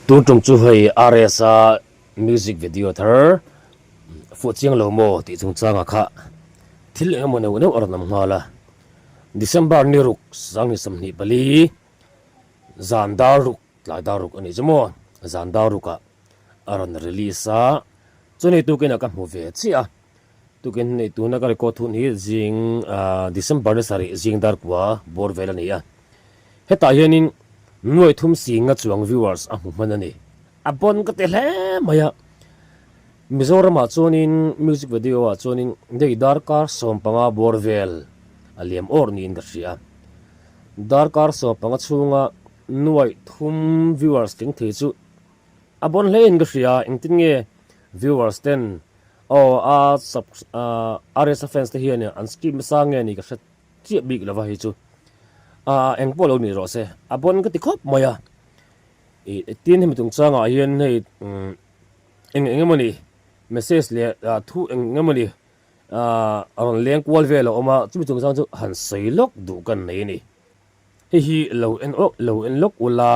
Tun tum chu hei RS-a music video thar fuh chiang lo maw tih chungchangah kha thil eng emaw neuh neuh a rawn awm nghal a. December ni ruk 2024 zan dar ruk tlai dar ruk a nih chu maw zan dar rukah a rawn release a, chuni tukinah ka hmu ve chiah a. Tukin hei tuna ka record hun hi zing December ni sarih zing dar kua bawr vel a ni a. Hetah hianin nuai thum singa chuang viewers a hmu hman a ni. A bon ka ti hle mai a. Mizoramah chuanin music video ah chuanin hei darkar 15 bawr vel a liam awr niin ka hria a. Darkar 15 chhunga nuai thum viewers tling thei chu a bon hle in ka hria. Engtin nge viewers ten Aw a sub RSA fans te hian an skip nasa nge ni ka hre chiah bik lova hei chu a eng pawh lo ni rawh se a bon ka ti khawp mai a ih tin hemi chungchangah hian hei eng eng emawni message leh thu eng eng emawni a rawn leng kual vel a awm a chumi chungchang chu han sawi lawk duh kan nei a ni hei hi lo en awk lo en lawk ula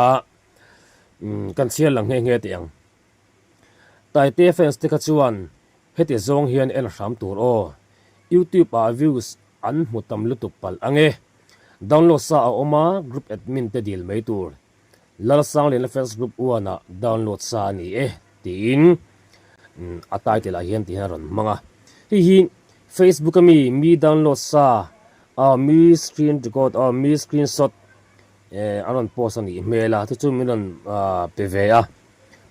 kan chhiar lang nghe nghe teh ang. Taite fans te kha chuan heti zawng hian en hram tur aw. Youtube ah views an hmu tam lutuk palh ange. Download sa a awm a, group admin te dil mai tur. Lalsangliana fans group one ah download sa a ni e tiin a title ah hian ti hian a rawn hmang a. Hei hi Facebook ami mi download sa a mi screen record a mi screenshot a rawn post a nih hmel a, chu chu min rawn pe ve a.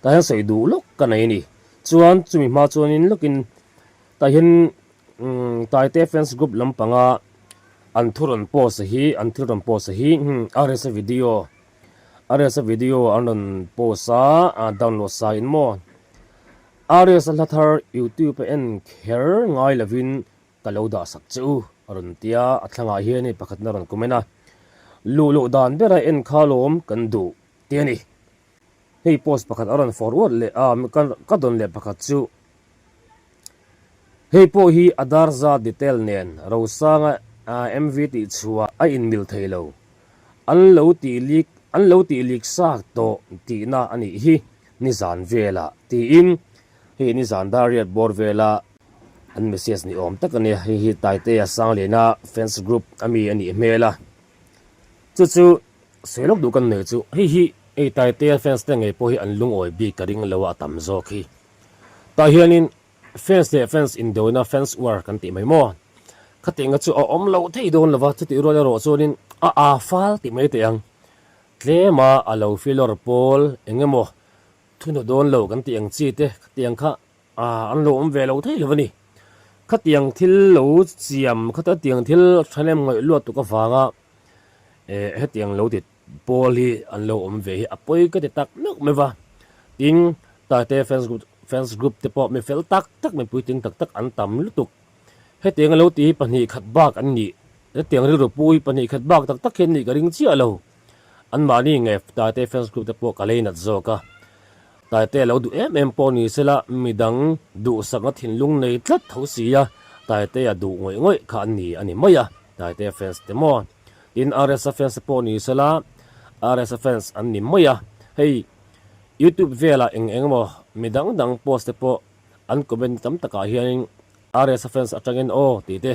Tah hian sawi duh lawk ka nei a ni. Chuan chumi hma chuanin lawkin tah hian Taite fans group lampanga an thu rawn post hi an thil rawn post hi RSa video RSa video an rawn post a download sa in maw RSa hla thar youtube a en kher ngai lovin ka lo dah sak che u a rawn ti a, a thlangah hian hei pakhatna rawn comment a luh loh dan bera en kha lawm kan duh ti a ni. Hei post pakhat a rawn forward leh a, ka dawn leh pakhat chu hei pawh hi a dar zat detail nen Rosanga MV tih chhuah a inmil thei lo. An lo tih leak an lo tih leak sak tawh tihna a nih hi nizan velah tiin hei nizan dar riat bawr vela an message ni awm tak a nia. Hei hi Taitea Sangliana fans group ami a nih hmel a, chu chu Sawi lawk duh kan nei chu hei hi ei Taitea fans te ngei pawh hi an lungawi bik ka ring lo a a tam zawk hi. Tah hianin fans leh fans indawina fans war kan tih mai maw? Khatianga chu a awm loh thei dawn lova chutih rual erawh chuanin a aa fal tih mai teh ang. Tlema a lo filawr pawl eng emaw thunu dawn lo kan tih ang chi te khatiang kha Aaa an lo awm ve lo thei lo a ni. Khatiang thil lo chiam khata tiang thil thahnem ngaih luat tuk avanga eh hetiang lo ti pawl hi an lo awm ve hi a pawi ka ti tak meuh meuh va. Tin, Taite fans group fans group te pawh mi fel tak tak mi puitling tak tak an tam lutuk. Hetiang a lo ti hi pahnih khat bak an nih hetiang rilru pu hi pahnih khat bak tak tak hi an nih ka ring chiah lo. Anmahni nge Taite fans group te pawh ka lei nat zawk a. Taite lo duh em em pawh ni sela midang duhsakna thinlung nei tlat tho si a, Taitea duh ngawih ngawih kha an ni a ni mai a, Taitea fans te maw? Tin RSa fans te pawh ni sela RSa fans an ni mai a, hei youtube velah eng eng emaw midang dang post te pawh an comment tam takah hianin RSa fans atangin aw tih te,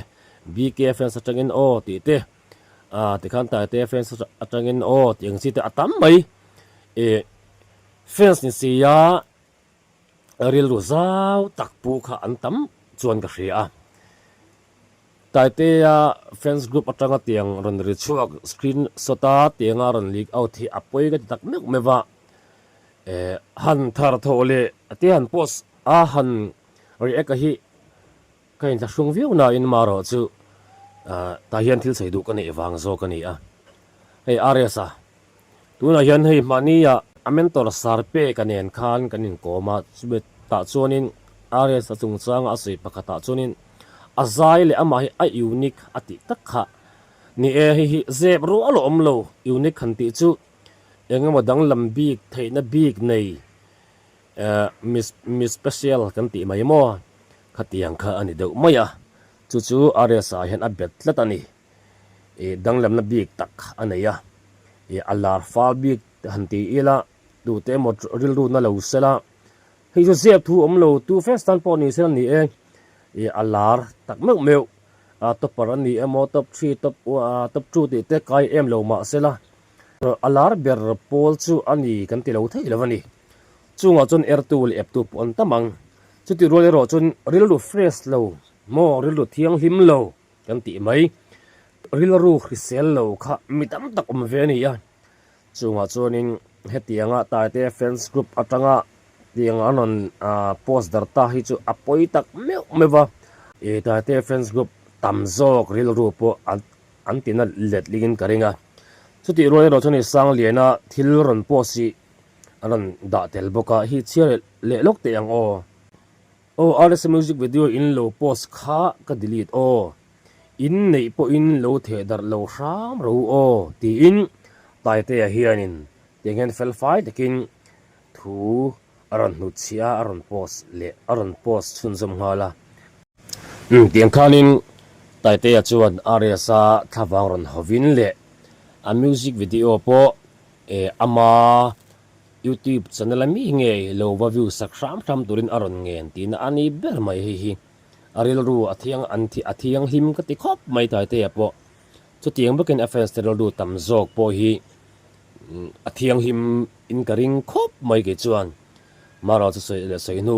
BK fans atangin aw tih te, ah tikhan Taitea fans atangin aw tih ang chi te a tam mai ih. Fans ni sia rilru zau tak pu kha an tam chuan ka hria a. Taitea fans group atanga tiang rawn ri chhuak screen shot a tianga rawn leak out hi a pawi ka ti tak meuh meuh a. Eh han thar thawh leh te han post a han react a hi Ka inthlahrung viau nain marawh chu tah hian thil sawi duh ka neih vang zawk a ni a. Hei RS-a, tunah hian hei mahnia a mentor Sarpeka nen khan kan inkawm a, chumi tah chuanin RS-a chungchanga a sawi pakhatah chuanin a zai leh amah hi a unique a tih tak kha. Ni e, hei hi zep rual a awm lo, unique han tih chu eng emaw danglam bik theihna bik nei Mi special kan tih mai maw? Khatiang kha a ni deuh mai a, chu chu RSA hian a bet tlat a ni. Ih danglamna bik tak a nei a, ih a lar fal bik han ti ila Tute emaw rilru na lo sela, hei chu zep thu awm lo tu fans tan pawh ni sela ni e, ih a lar tak meuh meuh a topper a ni emaw top three top top two tih te kai em lo mah sela a lar ber pawl chu a ni kan ti lo thei lo a ni. Chungah chuan ertu leh eptu pawh an tam ang. Chutih rual erawh chuan rilru fresh lo maw rilru thianghlim lo kan tih mai rilru hrisel lo kha mi tam tak awm ve a ni a. Chungah chuanin hetianga Taite fans group atanga tiang an rawn post dar ta hi chu a pawi tak meuh meuh va. I Taite fans group tam zawk rilru pawh an tina let lingin ka ring a. Chutih rual erawh chuan i Sangliana thil rawn post hi an rawn dah tel bawk a, hi chhiar leh lawk teh ang aw. Aw RSA music video in lo post kha ka delete aw. In neih pawhin lo theh darh lo hram ro aw tiin Taitea hianin tiang hian fel fai takin thu a rawn hnutchhiah a, a rawn post leh a rawn post chhunzawm nghal a. Umm tiang khanin Taitea chuan RSa thlavang rawn hovin leh a music video pawh eh ama YouTube channel a mi ngei lo va view sak hram hram turin a rawn ngen tihna a ni ber mai hei hi. A rilru a thiang an a thianghlim ka ti khawp mai Taitea pawh. Chutiang bawkin a fans te rilru tam zawk pawh hi a thianghlim in ka ring khawp mai kei chuan. Mara chu sawi leh sawi hnu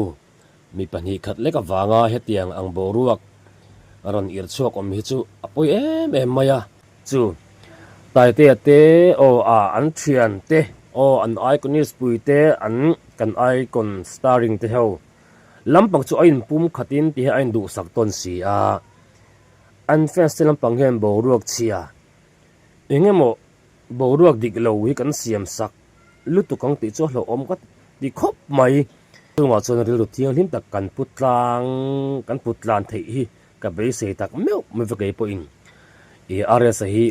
mi pahnih khat lek avanga hetiang ang boruak a rawn irh chhuak awm hi chu a pawi em em mai a. Chu Taitea te aw a an thian te aw an iconist pui te an kan icon starring te ho Lampang chu a inpum khatin ti hi a induhsak tawn si a, an fans te lampang hian boruak chhia eng emaw boruak dik lo hi kan siam sak lutuk ang tih chu a hlauhawm ka ti khawp mai. Chungah chuan rilru thianghlim tak kan pu tlang kan put tlan theih hi ka beisei tak meuh mai va kei pawhin i RS-a hi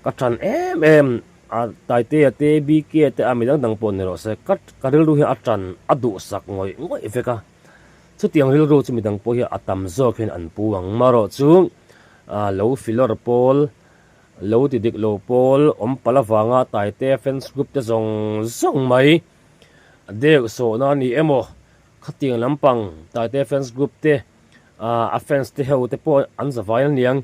ka tan em em a, Taitea te, BK-a te a mi dang dang pawh ni rawh se, ka ka rilru hi a tan a duhsak ngawih ngawih vek a, chutiang rilru chu mi dang pawh hi a tam zawk hian an pu ang marawh chu lo filawr pawl, lo ti dik lo pawl awm palh avanga Taitea fans group te zawng zawng mai deuh sawhna a ni emaw khatiang lampang Taitea fans group te a fans te ho te pawh an zavai aniang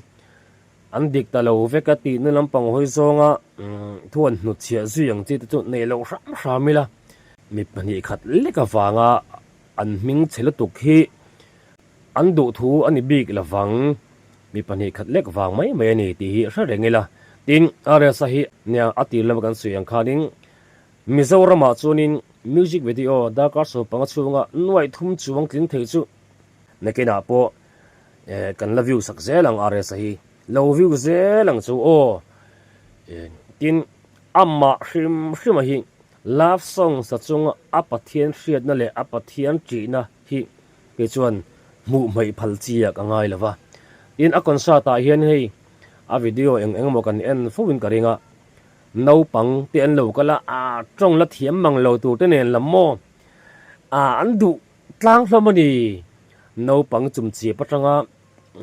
an dik ta lo vek a tihna lampang hawi zawnga thu an hnutchhiah zui ang chi te chu nei loh hram hram ila mi pahnih khat lek avanga an hming chhe lutuk hi an duh thu a ni bik lovang mi pahnih khat lek vang mai mai a ni tih hi hre reng ila tin RSa hi nia a tir lama kan sawi ang khanin Mizoramah chuanin music video darkar 15 chhunga nuaih thum chuang tling thei chu Nakinah pawh eh kan la view sak zel ang RS-a hi lo view zel ang chu aw eh tin amah hrim hrima hi love song sa chunga a Pathian hriatna leh a Pathian ṭihna hi kei chuan hmuh hmaih phal chi ah ka ngai lo va tin a concert ah hian hei a video eng eng emaw kan en fo in ka ring a naupang te an lo kal a ah tawng la thiam mang lo tur te nen lam maw ah an duh Tlang hlawm a ni. Naupang chumchip atanga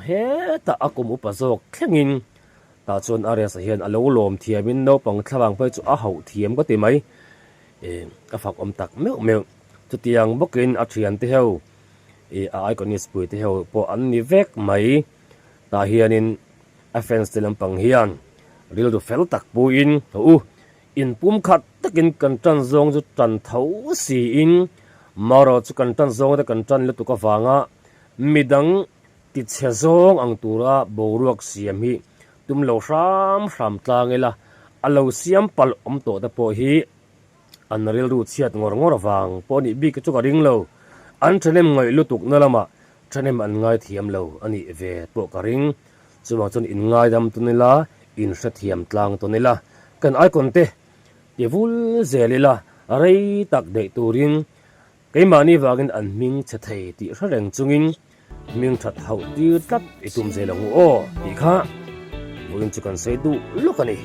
hetah a kum upa zawk thlengin tah chuan Arias-a hian a lo lawm thiamin naupang thlavang phei chu a hauh thiam ka ti mai. Ih a fak awm tak meuh meuh. Chutiang bawkin a thiante ho ih a Iconist puite ho pawh an ni vek mai. Tah hianin a fans te lampang hian rilru fel tak puiin haw u Inpum khat takin kan tan zawng chu tan tho siin marawh chu kan tan zawng te kan tan lutuk avanga midang tichhe zawng ang tura boruak siam hi tum lo hram hram tlang ila, a lo siam palh awm tawh te pawh hi an rilru chhiat ngawr ngawr avang pawh nih bik chu ka ring lo. An thahnem ngaih lutuk na lamah thahnem an ngaithiam lo a nih ve pawh ka ring. Chuvang chuan in ngaidam tawn ila, in hrethiam tlang tawn ila, kan icon te ti vul zel ila, rei tak daih turin keimahni vangin an hming chhe thei tih hre reng chungin hming that hauh tir tlat i tum zel ang u aw tih kha vawiin chu kan sawi duh lawk a ni.